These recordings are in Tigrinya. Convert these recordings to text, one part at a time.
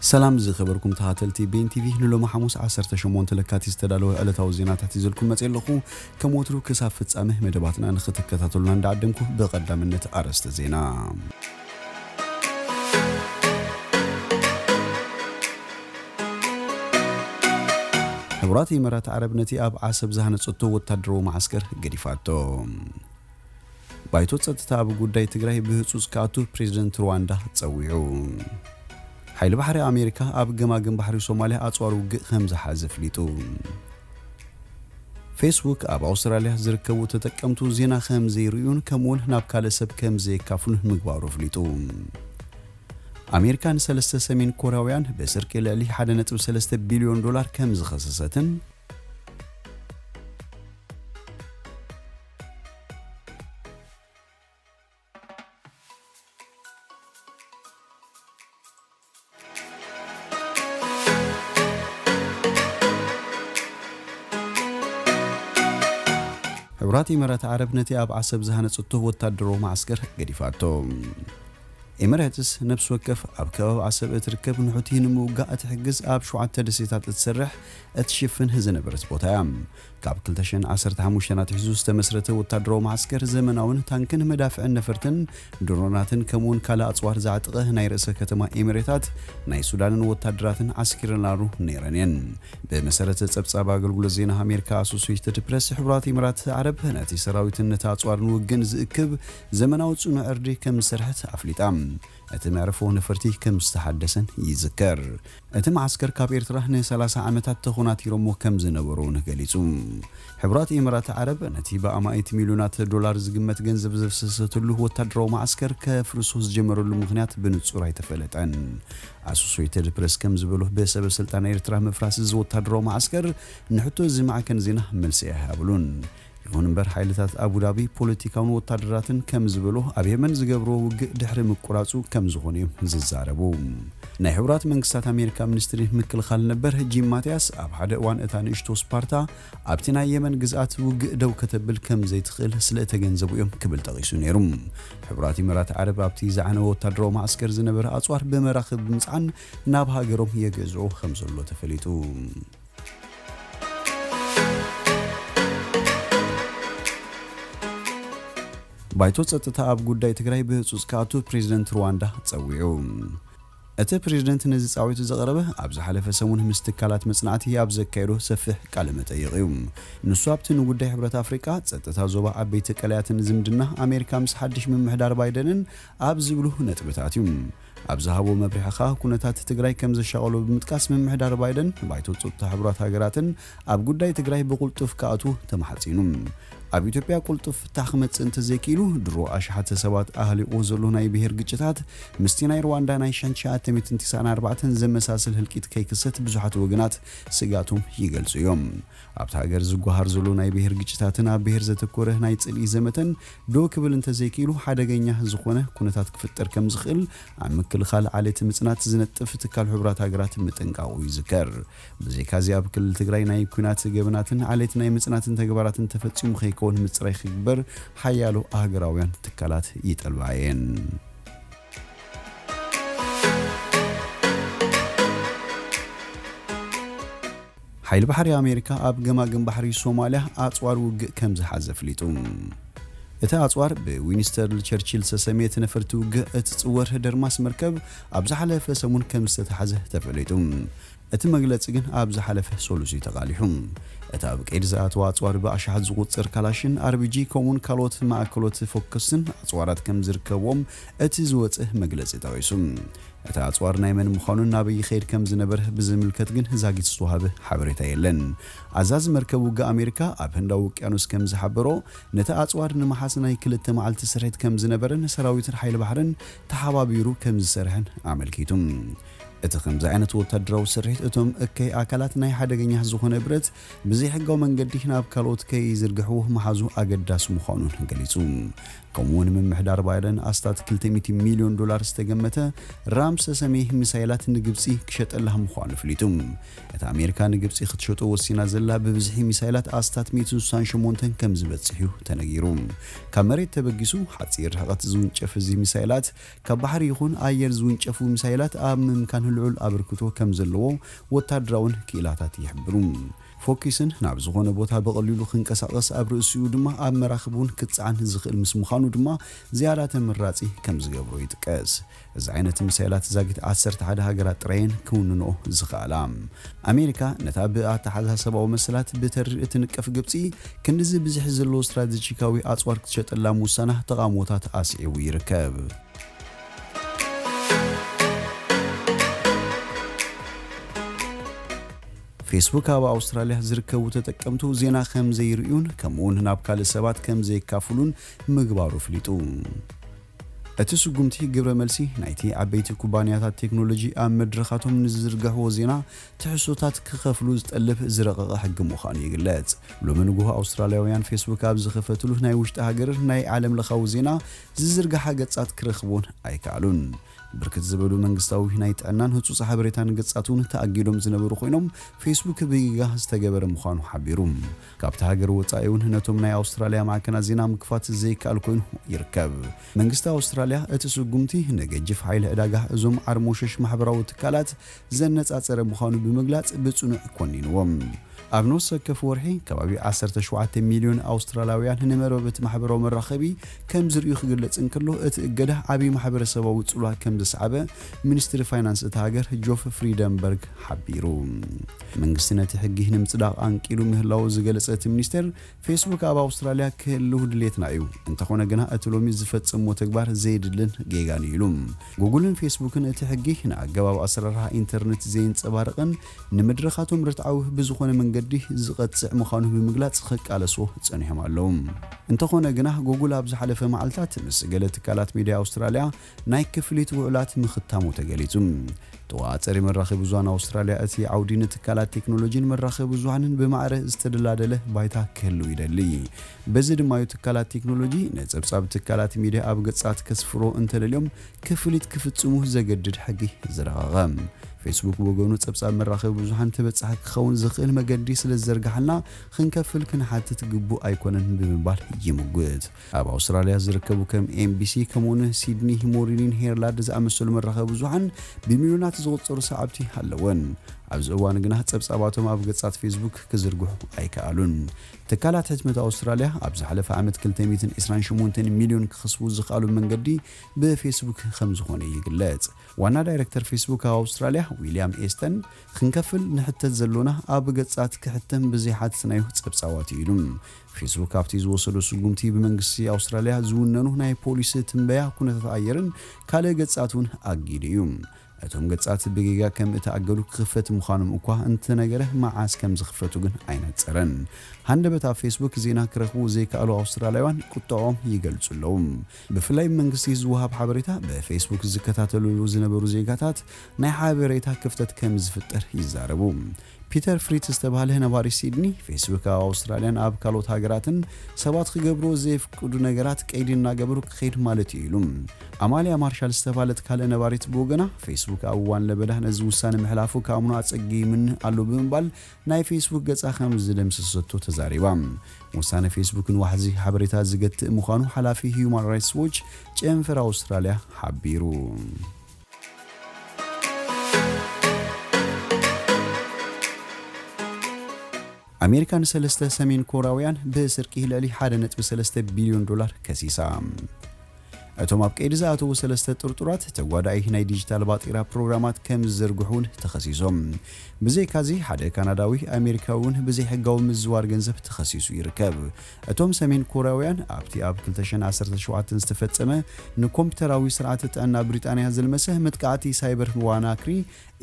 ሰላም ዝኸበርኩም ተኸታተልቲ ቤን ቲቪ፣ ንሎሚ ሓሙስ ዓሰርተ ሸሞንተ ለካቲት ዝተዳለወ ዕለታዊ ዜናታት ይዘልኩም መጽእ ኣለኹ። ከም ወትሩ ክሳብ ፍጻመ መደባትና ንኽትከታተሉና እንዳዓደምኩ፣ ብቐዳምነት ኣርእስተ ዜና። ሕቡራት ኢመራት ዓረብ ነቲ ኣብ ዓሰብ ዝሃነጸቶ ወታደራዊ መዓስከር ገዲፋቶ። ባይቶ ጸጥታ ኣብ ጉዳይ ትግራይ ብህጹጽ ክኣቱ ፕሬዝደንት ሩዋንዳ ጸዊዑ። ሓይሊ ባሕሪ ኣሜሪካ ኣብ ገማግም ባሕሪ ሶማልያ ኣጽዋር ውግእ ከም ዝሓዘ ኣፍሊጡ። ፌስቡክ ኣብ ኣውስትራልያ ዝርከቡ ተጠቀምቱ ዜና ከም ዘይርእዩን ከምኡውን ናብ ካልእ ሰብ ከም ዘየካፍሉን ምግባሩ ኣፍሊጡ። ኣሜሪካ ንሰለስተ ሰሜን ኮርያውያን ብስርቂ ልዕሊ ሓደ ነጥቢ ሰለስተ ቢልዮን ዶላር ከም ዝኸሰሰትን ሕቡራት ኢማራት ዓረብ ነቲ ኣብ ዓሰብ ዝሃነጸቶ ወታደራዊ መዓስከር ገዲፋቶ። ኤሚሬትስ ነፍሲ ወከፍ ኣብ ከባቢ ዓሰብ እትርከብ ንሑቲ ንምውጋእ እትሕግዝ ኣብ ሸውዓተ ደሴታት እትሰርሕ እትሽፍን ዝነበረት ቦታ እያ። ካብ ክልተ ሽሕን ዓሰርተ ሓሙሽተን ኣትሒዙ ዝተመስረተ ወታደራዊ መዓስከር ዘመናውን ታንክን መዳፍዕን ነፈርትን ድሮናትን ከምኡውን ካልእ ኣጽዋር ዝዓጠቐ ናይ ርእሰ ከተማ ኤሚሬታት ናይ ሱዳንን ወታደራትን ዓስኪረናሉ ነይረን እየን። ብመሰረት ጸብጻብ ኣገልግሎት ዜና ኣሜሪካ ኣሶሲየትድ ፕረስ፣ ሕቡራት ኢማራት ዓረብ ነቲ ሰራዊትን ነቲ ኣጽዋርን ውግእን ዝእክብ ዘመናዊ ጽኑዕ ዕርዲ ከም ዝሰርሐት ኣፍሊጣ። እቲ መዕርፎ ነፈርቲ ከም ዝተሓደሰን ይዝከር። እቲ መዓስከር ካብ ኤርትራ ንሰላሳ ዓመታት ተኾናቲሮሞ ከም ዝነበሩ እውን ገሊጹ። ሕቡራት ኢማራት ዓረብ ነቲ ብኣማኢት ሚልዮናት ዶላር ዝግመት ገንዘብ ዘፍሰሰትሉ ወታደራዊ መዓስከር ከፍርሶ ዝጀመረሉ ምኽንያት ብንጹር ኣይተፈለጠን። ኣሶሲየትድ ፕረስ ከም ዝበሎ፣ ብሰበ ስልጣን ኤርትራ ምፍራስ እዚ ወታደራዊ መዓስከር ንሕቶ እዚ ማዕከን ዜና መልሲ ኣይሃብሉን። ይኹን እምበር፣ ሓይልታት ኣቡዳቢ ፖለቲካውን ወታደራትን ከም ዝበሎ፣ ኣብ የመን ዝገብርዎ ውግእ ድሕሪ ምቁራጹ ከም ዝኾነ እዮም ዝዛረቡ። ናይ ሕቡራት መንግስታት ኣሜሪካ ሚኒስትሪ ምክልኻል ነበር ጂም ማቲያስ ኣብ ሓደ እዋን፣ እታ ንእሽቶ ስፓርታ ኣብቲ ናይ የመን ግዝኣት ውግእ ደው ከተብል ከም ዘይትኽእል ስለ እተገንዘቡ እዮም ክብል ጠቒሱ ነይሩ። ሕቡራት ኢማራት ዓረብ ኣብቲ ዝዓነወ ወታደራዊ መዓስከር ዝነበረ ኣጽዋር ብመራኽብ ብምጽዓን ናብ ሃገሮም የገዝዑ ከም ዘሎ ተፈሊጡ። ባይቶ ጸጥታ ኣብ ጉዳይ ትግራይ ብህጹጽ ክኣቱ ፕሬዝደንት ሩዋንዳ ጸዊዑ። እቲ ፕሬዝደንት ነዚ ጻዊቱ ዘቕረበ ኣብ ዝሓለፈ ሰሙን ምስ ትካላት መጽናዕቲ ኣብ ዘካየዶ ሰፊሕ ቃለ መጠይቕ እዩ። ንሱ ኣብቲ ንጉዳይ ሕብረት ኣፍሪቃ፣ ጸጥታ ዞባ፣ ዓበይቲ ቀላያትን ዝምድና ኣሜሪካ ምስ ሓድሽ ምምሕዳር ባይደንን ኣብ ዝብሉ ነጥብታት እዩ። ኣብ ዝሃቦ መብርሒ ኸኣ፣ ኩነታት ትግራይ ከም ዘሻቐሎ ብምጥቃስ፣ ምምሕዳር ባይደን ባይቶ ጸጥታ ሕቡራት ሃገራትን ኣብ ጉዳይ ትግራይ ብቕልጡፍ ክኣትዉ ተማሕጺኑ። ኣብ ኢትዮጵያ ቅልጡፍ ፍታሕ ክመጽእ እንተዘይክኢሉ፣ ድሮ ኣሽሓት ሰባት ኣህሊቑ ዘሎ ናይ ብሄር ግጭታት፣ ምስቲ ናይ ሩዋንዳ ናይ ሽሕን ትሽዓተ ሚእትን ትስዓን ኣርባዕተን ዘመሳስል ህልቂት ከይክሰት ብዙሓት ወገናት ስግኣቶም ይገልጹ እዮም። ኣብታ ሃገር ዝጓሃር ዘሎ ናይ ብሄር ግጭታትን ኣብ ብሄር ዘተኮረ ናይ ጽልኢ ዘመተን ደው ክብል እንተዘይክኢሉ፣ ሓደገኛ ዝኾነ ኩነታት ክፍጠር ከም ዝኽእል ኣብ ምክልኻል ዓሌት ምጽናት ዝነጥፍ ትካል ሕቡራት ሃገራት ምጥንቃቑ ይዝከር። ብዘይካዚ፣ ኣብ ክልል ትግራይ ናይ ኲናት ገበናትን ዓሌት ናይ ምጽናትን ተግባራትን ተፈጺሙ ከይከውን ምጽራይ ክግበር ሓያሎ ኣህገራውያን ትካላት ይጠልባ እየን። ሓይሊ ባሕሪ ኣሜሪካ ኣብ ገማግም ባሕሪ ሶማልያ ኣጽዋር ውግእ ከም ዝሓዘ ኣፍሊጡ። እቲ ኣጽዋር ብዊንስተን ቸርቺል ዝተሰምየት ነፈርቲ ውግእ እትጽወር ደርማስ መርከብ ኣብ ዝሓለፈ ሰሙን ከም ዝተታሕዘ ተፈሊጡ። እቲ መግለጺ ግን ኣብ ዝሓለፈ ሰሉስ እዩ ተቓሊሑ። እቲ ኣብ ቀይዲ ዝኣተወ ኣጽዋር ብኣሽሓት ዝቑጸር ካላሽን፣ ኣርቢጂ፣ ከምኡውን ካልኦት ማእከሎት ፎከስን ኣጽዋራት ከም ዝርከብዎም እቲ ዝወጸ መግለጺ ጠቒሱ። እቲ ኣጽዋር ናይ መን ምዃኑን ናበይ ይኸይድ ከም ዝነበረ ብዝምልከት ግን ዛጊት ዝተዋህበ ሓበሬታ የለን። ኣዛዚ መርከብ ውግእ ኣሜሪካ ኣብ ህንዳዊ ውቅያኖስ ከም ዝሓበሮ፣ ነቲ ኣጽዋር ንምሓዝ ናይ ክልተ መዓልቲ ስርሒት ከም ዝነበረን ሰራዊትን ሓይሊ ባሕርን ተሓባቢሩ ከም ዝሰርሐን ኣመልኪቱ። እቲ ከምዚ ዓይነት ወታደራዊ ስርሒት፣ እቶም እከይ ኣካላት ናይ ሓደገኛ ዝኾነ ብረት ብዘይሕጋዊ መንገዲ ናብ ካልኦት ከይዝርግሕዎ ምሓዙ ኣገዳሲ ምዃኑን ገሊጹ። ከምኡውን ምምሕዳር ባይደን ኣስታት ክልተ ሚእቲ ሚልዮን ዶላር ዝተገመተ ራምሰ ሰሜ ሚሳይላት ንግብጺ ክሸጠላ ምዃኑ ኣፍሊጡ። እታ ኣሜሪካ ንግብጺ ክትሸጦ ወሲና ዘላ ብብዝሒ ሚሳይላት ኣስታት ሚእትን ስሳን ሸሞንተን ከም ዝበጽሕ እዩ ተነጊሩ። ካብ መሬት ተበጊሱ ሓጺር ርሕቐት ዝውንጨፍ እዚ ሚሳይላት ካብ ባሕሪ ይኹን ኣየር ዝውንጨፉ ሚሳይላት ኣብ ምምካን ልዑል ኣበርክቶ ከም ዘለዎ ወታደራውን ክኢላታት ይሕብሩ። ፎኪስን ናብ ዝኾነ ቦታ ብቐሊሉ ክንቀሳቐስ ኣብ ርእሲኡ ድማ ኣብ መራኽብ እውን ክጸዓን ዝኽእል ምስ ምዃኑ ድማ ዝያዳ ተመራጺ ከም ዝገብሮ ይጥቀስ። እዚ ዓይነት ሚሳይላት ዛጊት ዓሰርተ ሓደ ሃገራት ጥራየን ክውንንኦ ዝኽኣላ። ኣሜሪካ ነታ ብኣተሓሳሰባዊ መሰላት ብተሪር እትንቀፍ ግብጺ ክንድዚ ብዝሒ ዘለዎ ስትራቴጂካዊ ኣጽዋር ክትሸጠላ ምውሳና ተቓውሞታት ኣስዒቡ ይርከብ። ፌስቡክ ኣብ ኣውስትራልያ ዝርከቡ ተጠቀምቱ ዜና ከም ዘይርእዩን ከምኡውን ናብ ካልእ ሰባት ከም ዘየካፍሉን ምግባሩ ኣፍሊጡ። እቲ ስጉምቲ ግብረ መልሲ ናይቲ ዓበይቲ ኩባንያታት ቴክኖሎጂ ኣብ መድረኻቶም ንዝዝርግሕዎ ዜና ትሕዝቶታት ክኸፍሉ ዝጠልብ ዝረቐቐ ሕጊ ምዃኑ ይግለጽ። ሎሚ ንግሆ ኣውስትራልያውያን ፌስቡክ ኣብ ዝኸፈትሉ ናይ ውሽጢ ሃገር ናይ ዓለም ለኻዊ ዜና ዝዝርግሓ ገጻት ክረኽቡን ኣይከኣሉን። ብርክት ዝበሉ መንግስታዊ ናይ ጥዕናን ህጹጽ ሓበሬታን ገጻት እውን ተኣጊዶም ዝነበሩ ኮይኖም ፌስቡክ ብጌጋ ዝተገበረ ምዃኑ ሓቢሩ። ካብቲ ሃገር ወጻኢ እውን ነቶም ናይ ኣውስትራልያ ማዕከናት ዜና ምክፋት ዘይከኣል ኮይኑ ይርከብ። መንግስቲ ኣውስትራልያ እቲ ስጉምቲ ንገጅፍ ሓይሊ ዕዳጋ እዞም ዓርሞሸሽ ማሕበራዊ ትካላት ዘነጻጸረ ምዃኑ ብምግላጽ ብጽኑዕ ኮኒንዎም። ኣብ ነፍሲ ወከፍ ወርሒ ከባቢ ዓሰርተ ሸውዓተ ሚልዮን ኣውስትራልያውያን ንመርበብ እቲ ማሕበራዊ መራኸቢ ከም ዝርእዩ ክግለጽ እንከሎ፣ እቲ እገዳ ዓቢ ማሕበረሰባዊ ጽልዋ ከም ዘስዓበ ሚኒስትሪ ፋይናንስ እታ ሃገር ጆፍ ፍሪደንበርግ ሓቢሩ። መንግስቲ ነቲ ሕጊ ንምጽዳቕ ኣንቂሉ ምህላዉ ዝገለጸ እቲ ሚኒስቴር፣ ፌስቡክ ኣብ ኣውስትራልያ ክህልው ድሌትና እዩ፣ እንተኾነ ግና እቲ ሎሚ ዝፈጸምዎ ተግባር ዘየድልን ጌጋን እዩ ኢሉ። ጉግልን ፌስቡክን እቲ ሕጊ ንኣገባብ ኣሰራርሓ ኢንተርነት ዘየንጸባርቕን ንመድረኻቶም ርትዓዊ ብዝኾነ መንገዲ ዝቐጽዕ ምዃኑ ብምግላጽ ክቃለስዎ ጸኒሖም ኣለዉ። እንተኾነ ግና ጉግል ኣብ ዝሓለፈ መዓልታት ምስ ገለ ትካላት ሚድያ ኣውስትራልያ ናይ ክፍሊት ውዕላት ምኽታሙ ተገሊጹ። ተዋፀሪ መራኸቢ ብዙሃን ኣውስትራልያ እቲ ዓውዲ ንትካላት ቴክኖሎጂን መራኸቢ ብዙሃንን ብማዕረ ዝተደላደለ ባይታ ክህልው ይደሊ። በዚ ድማ እዩ ትካላት ቴክኖሎጂ ንጸብጻብ ትካላት ሚድያ ኣብ ገጻት ከስፍሮ እንተደልዮም ክፍሊት ክፍጽሙ ዘገድድ ሕጊ ዝረቐቐ። ፌስቡክ ብወገኑ ጸብጻብ መራኸቢ ብዙሃን ተበጻሒ ክኸውን ዝኽእል መገዲ ስለ ዝዘርግሓልና ክንከፍል ክንሓትት ግቡእ ኣይኮነን ብምባል ይምጉት። ኣብ ኣውስትራልያ ዝርከቡ ከም ኤምቢሲ ከምኡውን ሲድኒ ሞርኒንግ ሄራልድ ዝኣመሰሉ መራኸቢ ብዙሃን ብሚልዮናት ዝቑጸሩ ሰዓብቲ ኣለወን። ኣብዚ እዋን ግና ጸብጻባቶም ኣብ ገጻት ፌስቡክ ክዝርግሑ ኣይከኣሉን። ትካላት ሕትመት ኣውስትራልያ ኣብ ዝሓለፈ ዓመት ክልተ ሚእትን ዕስራን ሸሞንተን ሚልዮን ክኸስቡ ዝኽኣሉ መንገዲ ብፌስቡክ ከም ዝኾነ ይግለጽ። ዋና ዳይሬክተር ፌስቡክ ኣብ ኣውስትራልያ ዊልያም ኤስተን፣ ክንከፍል ንሕተት ዘሎና ኣብ ገጻት ክሕተም ብዘይሓተትናዮ ጸብጻባት እዩ ኢሉ። ፌስቡክ ኣብቲ ዝወሰዶ ስጉምቲ ብመንግስቲ ኣውስትራልያ ዝውነኑ ናይ ፖሊሲ ትንበያ ኩነታት ኣየርን ካልእ ገጻት እውን ኣጊዱ እዩ። እቶም ገጻት ብጌጋ ከም እተኣገዱ ክኽፈት ምዃኖም እኳ እንተነገረ፣ መዓስ ከም ዝኽፈቱ ግን ኣይነጸረን። ሃንደበት ኣብ ፌስቡክ ዜና ክረኽቡ ዘይከኣሉ ኣውስትራልያውያን ቁጥዖም ይገልጹ ኣለዉ። ብፍላይ ብመንግስቲ ዝወሃብ ሓበሬታ ብፌስቡክ ዝከታተልሉ ዝነበሩ ዜጋታት ናይ ሓበሬታ ክፍተት ከም ዝፍጠር ይዛረቡ። ፒተር ፍሪት ዝተባህለ ነባሪ ሲድኒ፣ ፌስቡክ ኣብ ኣውስትራልያን ኣብ ካልኦት ሃገራትን ሰባት ክገብርዎ ዘየፍቅዱ ነገራት ቀይዲ እናገበሩ ክኸይድ ማለት እዩ ኢሉ። ኣማልያ ማርሻል ዝተባህለት ካልእ ነባሪት ብወገና፣ ፌስቡክ ኣብ እዋን ለበዳ ነዚ ውሳነ ምሕላፉ ክኣምኖ ኣጸጊሙኒ ኣሎ ብምባል ናይ ፌስቡክ ገጻ ከም ዝደምሰሰቶ ተዛሪባ። ውሳነ ፌስቡክ ንዋሕዚ ሓበሬታ ዝገትእ ምዃኑ ሓላፊ ሂዩማን ራይትስ ዎች ጨንፈር ኣውስትራልያ ሓቢሩ። ኣሜሪካ ንሰለስተ ሰሜን ኮርያውያን ብስርቂ ልዕሊ ሓደ ነጥቢ ሰለስተ ቢልዮን ዶላር ከሲሳ። እቶም ኣብ ቀይዲ ዝኣተዉ ሰለስተ ጥርጡራት፣ ተጓዳኢ ናይ ዲጂታል ባጤራ ፕሮግራማት ከም ዝዘርግሑ እውን ተኸሲሶም። ብዘይካዚ፣ ሓደ ካናዳዊ ኣሜሪካዊ እውን ብዘይሕጋዊ ምዝዋር ገንዘብ ተኸሲሱ ይርከብ። እቶም ሰሜን ኮርያውያን ኣብቲ ኣብ ክልተ ሽሕን ዓሰርተ ሸውዓተን ዝተፈጸመ ንኮምፒውተራዊ ስርዓተ ጥዕና ብሪጣንያ ዘልመሰ መጥቃዕቲ ሳይበር ዋናክሪ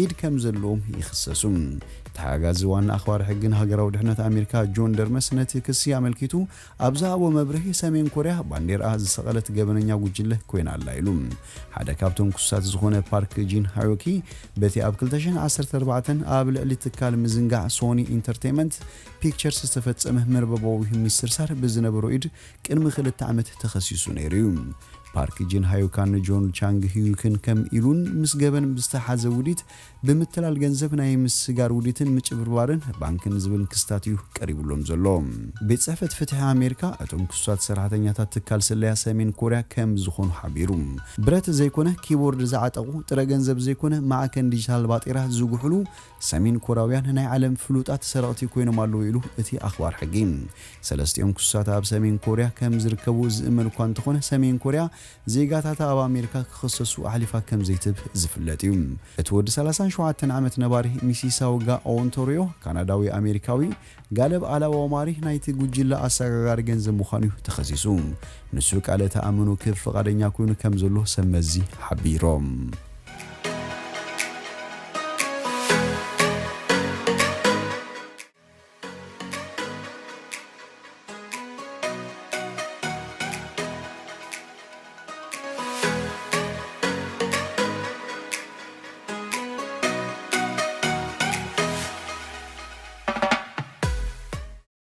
ኢድ ከም ዘለዎም ይኽሰሱ። ተሓጋጋዚ ዋና ኣኽባሪ ሕግን ሃገራዊ ድሕነት ኣሜሪካ ጆን ደርመስ ነቲ ክሲ ኣመልኪቱ ኣብ ዝሃቦ መብርሂ፣ ሰሜን ኮርያ ባንዴራኣ ዝሰቐለት ገበነኛ ጉጅለ ጉጅለ ኮይና ኣላ ኢሉ። ሓደ ካብቶም ክሱሳት ዝኾነ ፓርክ ጂን ሃዮኪ በቲ ኣብ ክልተ ሽሕን ዓሰርተ ኣርባዕተን ኣብ ልዕሊ ትካል ምዝንጋዕ ሶኒ ኢንተርቴይመንት ፒክቸርስ ዝተፈጸመ መርበባዊ ምስርሳር ብዝነበሮ ኢድ ቅድሚ ክልተ ዓመት ተኸሲሱ ነይሩ እዩ። ፓርክ ጂን ሃዮካን ጆን ቻንግ ህዩክን ከም ኢሉን ምስ ገበን ብዝተሓዘ ውዲት ብምትላል ገንዘብ ናይ ምስጋር ውዲትን ምጭብርባርን ባንክን ዝብል ክስታት እዩ ቀሪብሎም ዘሎ። ቤት ጽሕፈት ፍትሒ ኣሜሪካ እቶም ክሱሳት ሰራሕተኛታት ትካል ስለያ ሰሜን ኮርያ ከም ዝኾኑ ሓቢሩ። ብረት ዘይኮነ ኪቦርድ ዝዓጠቑ፣ ጥረ ገንዘብ ዘይኮነ ማዕከን ዲጂታል ባጤራ ዝጉሕሉ ሰሜን ኮርያውያን ናይ ዓለም ፍሉጣት ሰረቕቲ ኮይኖም ኣለዉ ኢሉ እቲ ኣኽባር ሕጊ። ሰለስቲኦም ክሱሳት ኣብ ሰሜን ኮርያ ከም ዝርከቡ ዝእመን እኳ እንተኾነ ሰሜን ኮርያ ዜጋታታ ኣብ ኣሜሪካ ክኽሰሱ ኣሕሊፋ ከም ዘይትብ ዝፍለጥ እዩ። እቲ ወዲ ሰላሳን ሸውዓተን ዓመት ነባሪ ሚሲሳውጋ ኦንቶሪዮ ካናዳዊ ኣሜሪካዊ ጋለብ ኣላዋማሪ ናይቲ ጉጅለ ኣሰጋጋሪ ገንዘብ ምዃኑ እዩ ተኸሲሱ። ንሱ ቃለ ተኣምኖ ክህብ ፍቓደኛ ኮይኑ ከም ዘሎ ሰብ መዚ ሓቢሮም።